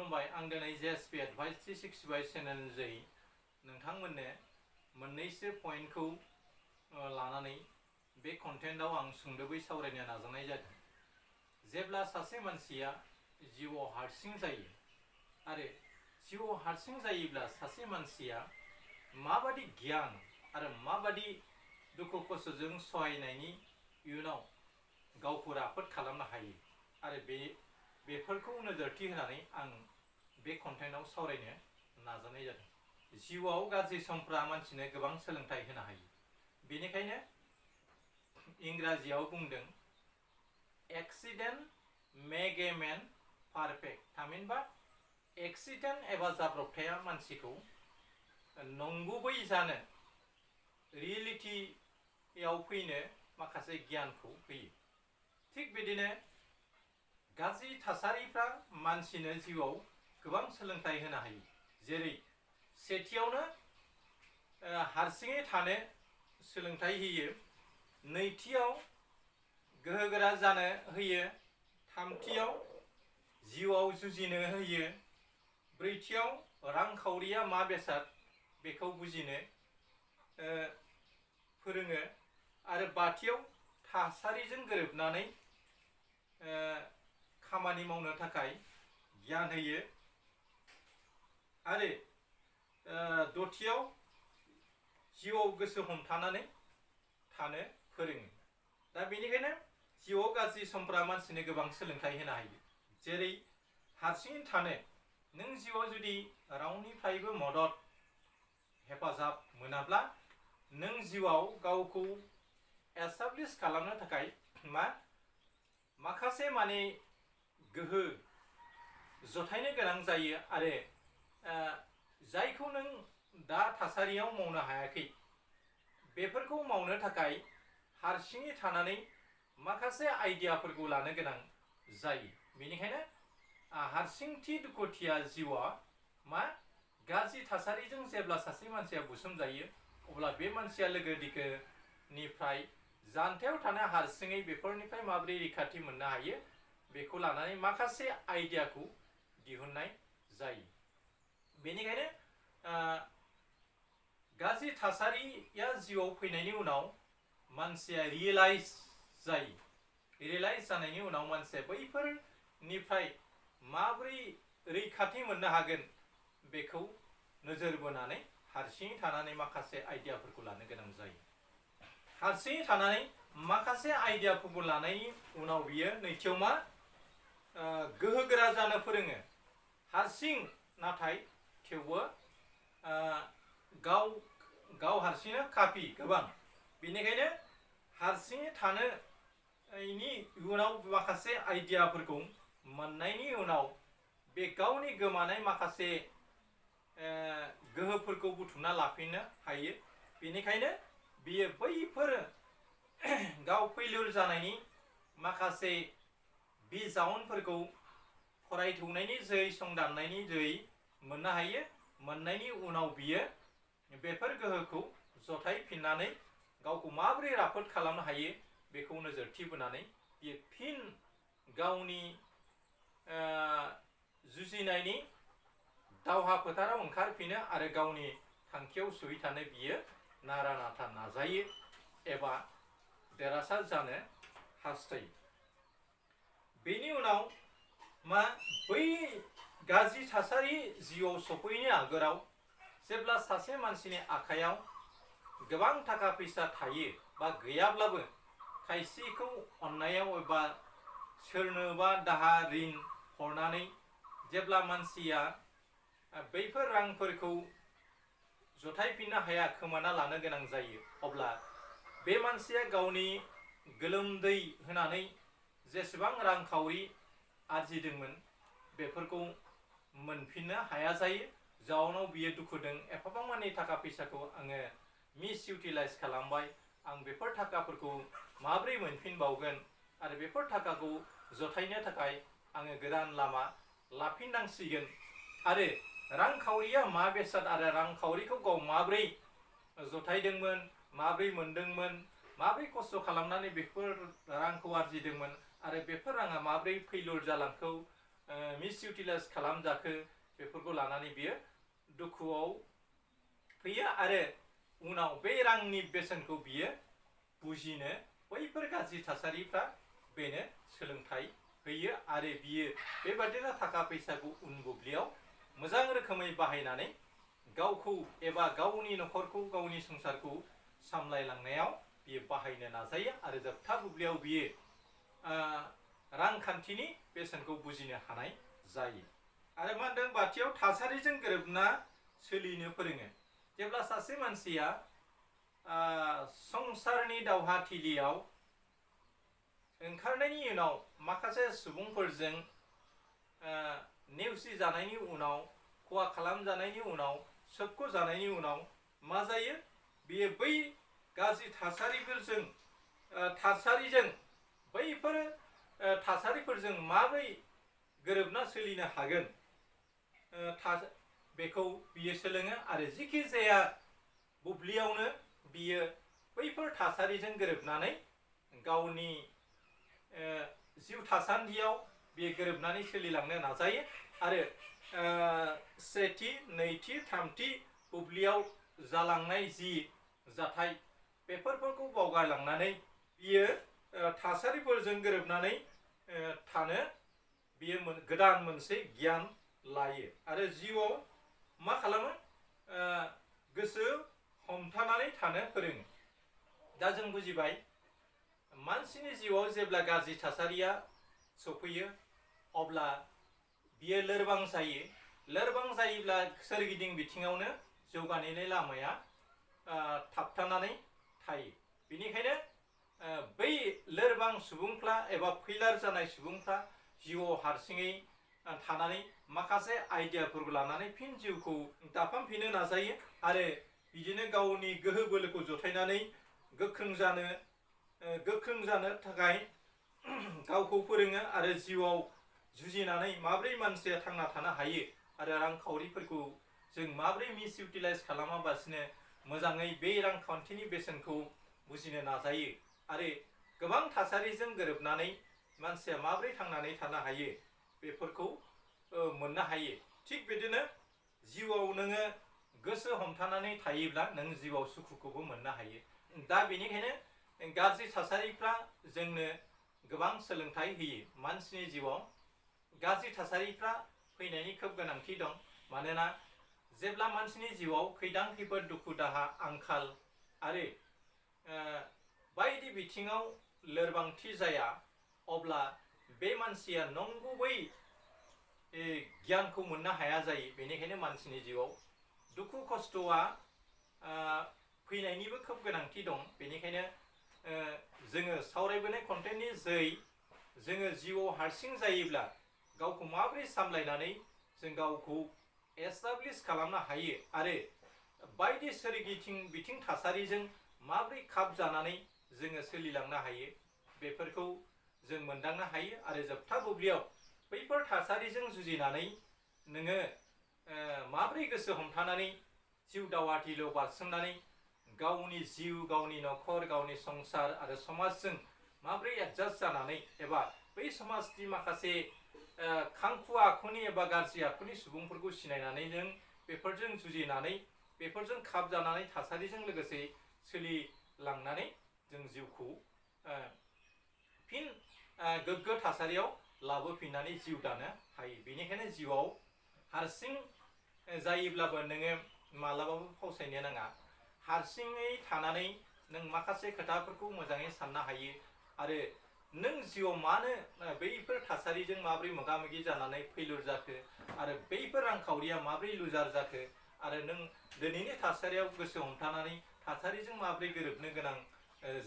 खुलुमबाय आं दिनै जेएसपी एडभाइस 365 चेनेलजों नोंथांमोननो मोननैसो पॉइंटखौ लानानै बे कन्टेन्टआव आं सुंदबै सावरायनो नाजानाय जादों। जेब्ला सासे मानसिया जिउआव हारसिं जायो आरो जिउआव हारसिं जायोब्ला सासे मानसिया माबादि गियान आरो माबादि दुखु खस्थजों सहायनायनि इयुनाव गावखौ राफोद खालामनो हायो आरो बेफोरखौ नोजोरथि होनानै आं बे कन्टेन्टआव सावरायनो नाजानाय जादों। जिउआव गाज्रि समफ्रा मानसिनो गोबां सोलोंथाइ होनो हायो। बेनिखायनो इंराजियाव बुंदों accident make a man perfect. थामहिनबा एक्सिडेन्ट एबा जाब्रबथाया मानसिखौ नंगुबै जानो रियेलिटियाव फैनो माखासे गियानखौ होयो। थिग बिदिनो गाज्रि थासारिफ्रा मानसिनो जिउआव गोबां सोलोंथाइ होनो हायो। जेरै सेथियावनो हारसिङै थानो सोलोंथाइ होयो, नैथियाव गोहोगोरा जानो होयो, थामथियाव जिउआव जुजिनो होयो, ब्रैथियाव रांखावरिया मा बेसाद बेखौ बुजिनो फोरोङो आरो बाथियाव थासारिजों गोरोबनानै खामानि मावनो थाखाय गियान होयो आरो दथियाव जिउआव गोसो हमथानानै थानो फोरोङो। दा बेनिखायनो जिउआव गाज्रि समफ्रा मानसिनो गोबां सोलोंथाइ होनो हायो। जेरै हारसिङै थानो, नों जिउआव जुदि रावनिफ्रायबो मदद हेफाजाब मोनाब्ला नों जिउआव गावखौ एस्टाब्लिश खालामनो थाखाय माखासे गोहो जथायनो गोनां जायो आरो जायखौ नों दा थासारियाव मावनो हायाखै बेफोरखौ मावनो थाखाय हारसिङै थानानै माखासे आइडियाफोरखौ लानो गोनां जायो। बेनिखायनो हारसिंथि दुखुथिया जिउआ गाज्रि थासारिजों जेब्ला सासे मानसिया बुसोम जायो अब्ला बे मानसिया लोगो दिगोनिफ्राय जानथायाव थानो हारसिङै बेफोरनिफ्राय माबोरै रैखाथि मोननो हायो बेखौ लानानै माखासे आइडियाखौ दिहुननाय जायो। बेनिखायनो गाज्रि थासारिया जिउआव फैनायनि उनाव मानसिया रियेलाइज जायो। रियेलाइज जानायनि उनाव मानसिया बैफोरनिफ्राय माबोरै रैखाथि मोननो हागोन बेखौ नोजोर बोनानै हारसिङै थानानै माखासे आइडियाफोरखौ लानो गोनां जायो। हारसिङै थानानै माखासे आइडियाफोरखौ लानायनि उनाव बियो नैथियाव गोहोगोरा जानो फोरोङो। हारसिं नाथाय थेवबो गाव हारसिंनो काफि गोबां। बेनिखायनो हारसिङै थानायनि इयुनाव माखासे आइडियाफोरखौ मोननायनि उनाव बे गावनि गोमानाय माखासे गोहोफोरखौ बुथुमना लाफिननो हायो। बेनिखायनो बियो बैफोर गाव फैलुर जानायनि माखासे बिजाउनफोरखौ फरायथौनायनि जोहै संदाननायनि जोहै मोननो हायो। मोननायनि उनाव बियो बेफोर गोहोखौ जथायफिननानै गावखौ माबोरै राफोद खालामनो हायो बेखौ नोजोरथि बोनानै बियो फिन गावनि जुजिनायनि दावहा फोथाराव ओंखारफिनो आरो गावनि थांखियाव सहैथानो बियो नारा नाथा नाजायो एबा देरहासार जानो हास्थायो। बेनि उनाव बै गाज्रि थासारि जिउआव सफैनो आगोलाव जेब्ला सासे मानसिनि आखायाव गोबां थाखा फैसा थायो बा गैयाब्लाबो खायसेखौ अननायाव एबा सोरनोबा दाहार रिन हरनानै जेब्ला मानसिया बैफोर रांफोरखौ जथायफिननो हाया, खोमाना लानो गोनां जायो, अब्ला बे मानसिया गावनि गोलोमदै होनानै जेसेबां रांखावरि आरजिदोंमोन बेफोरखौ मोनफिननो हाया जायो। जाउनाव बियो दुखुदों, एफाबां मानि थाखा फैसाखौ आङो मिस इउटिलाइज खालामबाय, आं बेफोर थाखाफोरखौ माबोरै मोनफिनबावगोन आरो बेफोर थाखाखौ जथायनो थाखाय आङो गोदान लामा लाफिननांसिगोन आरो रांखावरिया मा बेसाद आरो रांखावरिखौ गाव माबोरै जथायदोंमोन, माबोरै मोनदोंमोन, माबोरै खस्थ' खालामनानै बेफोर रांखौ आरजिदोंमोन आरो बेफोर राङा माबोरै फैलुर जालांखौ मिसइउटिलाइज खालामजाखो बेफोरखौ लानानै बियो दुखुआव फैयो आरो उनाव बे रांनि बेसेनखौ बियो बुजिनो बैफोर गाज्रि थासारिफ्रा बेनो सोलोंथाइ होयो आरो बियो बेबादिनो थाखा फैसाखौ उन बुब्लियाव मोजां रोखोमै बाहायनानै गावखौ एबा गावनि न'खरखौ गावनि संसारखौ सामलायलांनायाव बियो बाहायनो नाजायो आरो जोबथा बुब्लियाव बियो रांखान्थिनि बेसेनखौ बुजिनो हानाय जायो। आरो मा होनदों बाथियाव थासारिजों गोरोबना सोलिनो फोरोङो। जेब्ला सासे मानसिया संसारनि दावहाथिलियाव ओंखारनायनि उनाव माखासे सुबुंफोरजों नेवसि जानायनि उनाव खहा खालामजानायनि उनाव सोबख' जानायनि उनाव मा जायो बियो बै गाज्रि थासारिजों बैफोर थासारिफोरजों माबोरै गोरोबना सोलिनो हागोन बेखौ बियो सोलोङो आरो जिखि जाया बुब्लियावनो बियो बैफोर थासारिजों गोरोबनानै गावनि जिउ थासान्दियाव बियो गोरोबनानै सोलिलांनो नाजायो आरो सेथि नैथि थामथि बुब्लियाव जालांनाय जि जाथाय बेफोरखौ बावगारलांनानै बियो थासारिफोरजों गोरोबनानै थानो बियो गोदान मोनसे गियान लायो आरो जिउआव मा खालामो गोसो हमथानानै थानो फोरोङो। दा जों बुजिबाय मानसिनि जिउआव जेब्ला गाज्रि थासारिया सफैयो अब्ला बियो लोरबां जायो। लोरबां जायोब्ला सोरगिदिं बिथिङावनो जौगानायनि लामाया थाबथानानै थायो। बेनिखायनो बै लोरबां सुबुंफ्रा एबा फैलार जानाय सुबुंफ्रा जिउआव हारसिङै थानानै माखासे आइडियाफोरखौ लानानै फिन जिउखौ दाफामफिननो नाजायो आरो बिदिनो गावनि गोहो बोलोखौ जथायनानै गोख्रों जानो थाखाय गावखौ फोरोङो आरो जिउआव जुजिनानै माब्रै मानसिया थांना थानो हायो आरो रांखावरिफोरखौ जों माब्रै मिसइउटिलाइज खालामाबासिनो मोजाङै बे रांखान्थिनि बेसेनखौ बुजिनो नाजायो आरो गोबां थासारिजों गोरोबनानै मानसिया माब्रै थांनानै थानो हायो बेफोरखौ मोननो हायो। थिग बिदिनो जिउआव नोङो गोसो हमथानानै थायोब्ला नों जिउआव सुखुखौबो मोननो हायो। दा बेनिखायनो गाज्रि थासारिफ्रा जोंनो गोबां सोलोंथाइ होयो। मानसिनि जिउआव गाज्रि थासारिफ्रा फैनायनि खोब गोनांथि दं। मानोना जेब्ला मानसिनि जिउआव खैदां खैफोद दुखु दाहा आंखाल आरो बायदि बिथिङाव लोरबांथि जाया अब्ला बे मानसिया नंगुबै गियानखौ मोननो हाया जायो। बेनिखायनो मानसिनि जिउआव दुखु खस्थ'आ फैनायनिबो खोब गोनांथि दं। बेनिखायनो जोङो सावरायबोनाय कन्टेन्टनि जोङो जिउआव हारसिं जायोब्ला गावखौ माबोरै सामलायनानै जों गावखौ एस्टाब्लिश खालामनो हायो आरो बायदि सोरगिदिं बिथिं थासारिजों माबोरै खाब जानानै जोङो सोलिलांनो हायो बेफोरखौ जों मोनदांनो हायो आरो जोबथा बुब्लियाव बैफोर थासारिजों जुजिनानै नोङो माबोरै गोसो हमथानानै जिउ दावहाथिलियाव बारसोमनानै गावनि जिउ गावनि न'खर गावनि संसार आरो समाजजों माबोरै एडजास्ट जानानै एबा बै समाजनि माखासे खांखुवा आखुनि एबा गाज्रि आखुनि सुबुंफोरखौ सिनायनानै नों बेफोरजों जुजिनानै बेफोरजों खाब जानानै थासारिजों लोगोसे सोलिलांनानै जों जिउखौ फिन गोग्गो थासारियाव लाबोफिननानै जिउ दानो हायो। बेनिखायनो जिउआव हारसिं जायोब्लाबो नोङो मालाबाबो फावसायनो नाङा। हारसिङै थानानै नों माखासे खोथाफोरखौ मोजाङै साननो हायो आरो नों जिउआव मानो बैफोर थासारिजों माबोरै मोगा मोगि जानानै फैलुर जाखो आरो बैफोर रांखावरिया माबोरै लुजार जाखो आरो नों दिनैनि थासारियाव गोसो हमथानानै थासारिजों माबोरै गोरोबनो गोनां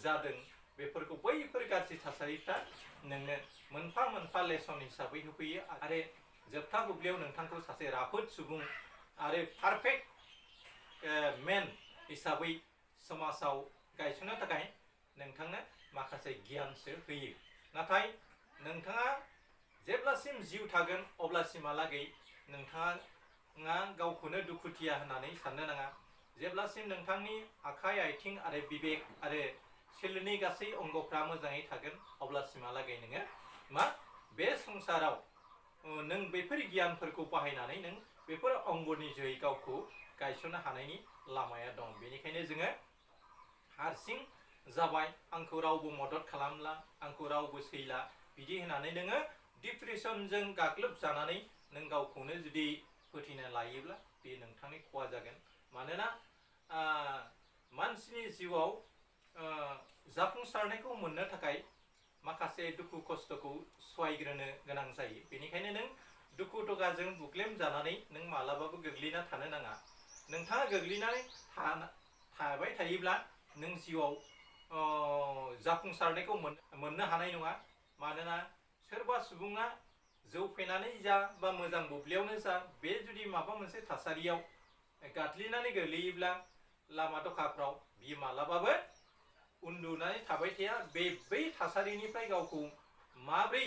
जादों बेफोरखौ बैफोर गाज्रि थासारिफ्रा नोंनो मोनफा मोनफा लेसन हिसाबै होफैयो आरो जोबथा बुब्लियाव नोंथांखौ सासे राफोद सुबुं आरो पारफेक्ट मेन हिसाबै समाजाव गायसननो थाखाय नोंथांनो माखासे गियानसो होयो। नाथाय नोंथाङा जेब्लासिम जिउ थागोन अब्लासिमहालागै नोंथाङा गावखौनो दुखुथिया होननानै साननो नाङा। जेब्लासिम नोंथांनि आखाइ आथिं आरो बिबेक आरो सोलेरनि गासै अंगफ्रा मोजाङै थागोन अब्लासिमहालागै नोङो बे संसाराव नों बेफोर गियानफोरखौ बाहायनानै नों बेफोर अंगनि जोहै गावखौ गायसननो हानायनि लामाया दं। बेनिखायनो जोङो हारसिं जाबाय, आंखौ रावबो मदद खालामला, आंखौ रावबो सैला, बिदि होननानै नोङो डिप्रेसनजों गाग्लोबजानानै नों गावखौनो जुदि फोथैना लायोब्ला बे नोंथांनि खहा जागोन। मानोना मानसिनि जिउआव जाफुंसारनायखौ मोननो थाखाय माखासे दुखु खस्थ'खौ सहायग्रोनो गोनां जायो। बेनिखायनो नों दुखु दगाजों बुग्लेम जानानै नों मालाबाबो गोग्लैना थानो नाङा। नोंथाङा गोग्लैनानै थाबाय थायोब्ला नों जिउआव जाफुंसारनायखौ मोननो हानाय नङा। मानोना सोरबा सुबुङा जौ फेनानै जा बा मोजां बुब्लियावनो जा, बे जुदि माबा मोनसे थासारियाव गादलिनानै गोग्लैयोब्ला लामा दखाफ्राव, बियो मालाबाबो उन्दुनानै थाबाय थाया। बै थासारिनिफ्राय गावखौ माब्रै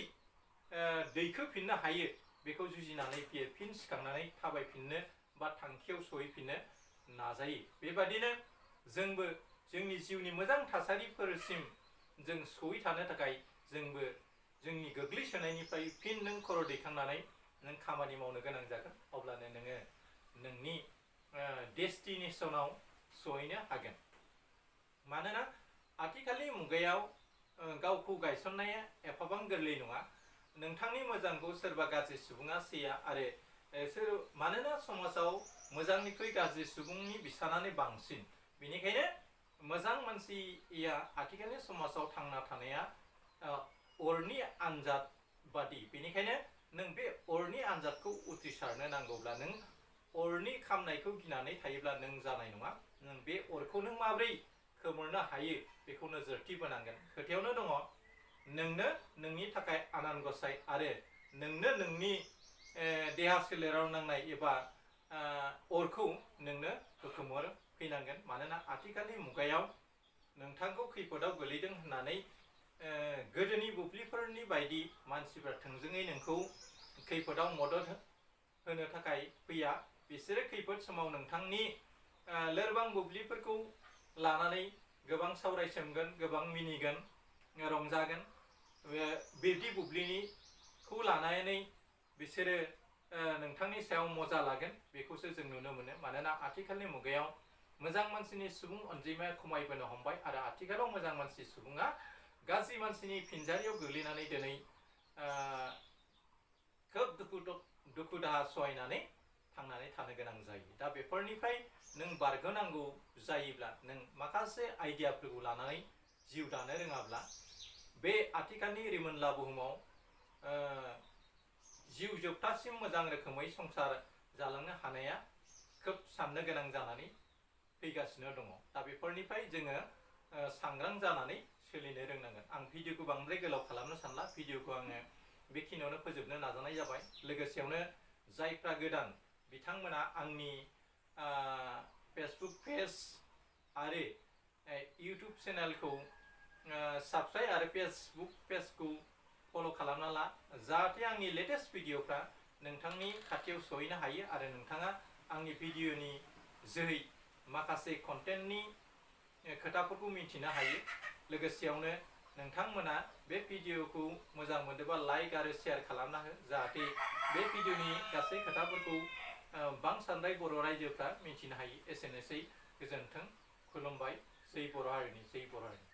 दैखोफिननो हायो बेखौ जुजिनानै बियो फिन सिखांनानै थाबायफिननो बा थांखियाव सहैफिननो नाजायो। बेबादिनो जोंबो जोंनि जिउनि मोजां थासारिफोरसिम जों सहैथानो थाखाय जोंबो जोंनि गोग्लैसोनायनिफ्राय फिन नों खर' दैखांनानै नों खामानि मावनो गोनां जागोन। अब्लानो नोङो नोंनि डेस्टिनेसनाव सहैनो हागोन। मानोना आथिखालनि मुगायाव गावखौ गायसननाया एफाबां गोरलै नङा। नोंथांनि मोजांखौ सोरबा गाज्रि सुबुङा सैया, आरो मानोना समाजाव मोजांनिख्रुइ गाज्रि सुबुंनि बिसानानो बांसिन। बेनिखायनो मोजां मानसिया आथिखालनि समाजाव थांना थानाया अरनि आनजाद बादि। बेनिखायनो नों बे अरनि आनजादखौ उथ्रिसारनो नांगौब्ला नों अरनि खामनायखौ गिनानै थायोब्ला नों जानाय नङा। नों बे अरखौ नों माब्रै खोमोरनो हायो बेखौ नोजोरथि बोनांगोन। खोथायावनो दङ, नोंनो नोंनि थाखाय आनान गसाय आरो नोंनो नोंनि देहा सोलेराव नांनाय एबा अरखौ नोंनो होखोमोर फैनांगोन। मानोना आथिखालनि मुगायाव नोंथांखौ खैफोदाव गोलैदों होननानै गोदोनि बुब्लिफोरनि बायदि मानसिफ्रा थोंजोङै नोंखौ खैफोदाव मदद होनो थाखाय फैया। बिसोरो खैफोद समाव नोंथांनि लोरबां बुब्लिफोरखौ लानानै गोबां सावरायसोमगोन, गोबां मिनिगोन, रंजागोन। बिदि बुब्लिनिखौ लानानै बिसोरो नोंथांनि सायाव मजा लागोन। बेखौसो जों नुनो मोनो। मानोना आथिखालनि मुगायाव मोजां मानसिनि सुबुं अनजिमाया खमायबोनो हमबाय, आरो आथिखालाव मोजां मानसि सुबुङा गाज्रि मानसिनि फिनजारियाव गोग्लैनानै दिनै खोब दुखु दाहा सहायनानै थांनानै थानो गोनां जायो। दा बेफोरनिफ्राय नों बारग'नांगौ जायोब्ला नों माखासे आइडियाफोरखौ लानानै जिउ दानो रोङाब्ला बे आथिखालनि रिमोनला बुहुमाव जिउ जोबथासिम मोजां रोखोमै संसार जालांनो हानाया खोब साननो गोनां जानानै फैगासिनो दङ। दा बेफोरनिफ्राय जोङो सांग्रां जानानै सोलिनो रोंनांगोन। आं भिडिअखौ बांद्राय गोलाव खालामनो सानला। भिडिअखौ आङो बेखिनियावनो फोजोबनो नाजानाय जाबाय। लोगोसेयावनो जायफ्रा गोदान बिथांमोना आंनि फेसबुक पेज आरो इउटुब चेनेलखौ साबस्क्राइब आरो फेसबुक पेजखौ फल' खालामना ला, जाहाथे आंनि लेटेस्ट भिडिअफ्रा नोंथांनि खाथियाव सहैनो हायो आरो नोंथाङा आंनि भिडिअनि जोहै माखासे कन्टेन्टनि खोथाफोरखौ मिथिनो हायो। लोगोसेयावनो नोंथांमोना बे भिडिअखौ मोजां मोनोबा लाइक आरो शेयार खालामना हो, जाहाथे बे भिडिअनि गासै खोथाफोरखौ बांसान्द्राय बर' रायजोफ्रा मिथिनो हायो। एसेनोसै, गोजोन्थों, खुलुमबाय। जै बर' हारिनि, जै बर' हारिनि।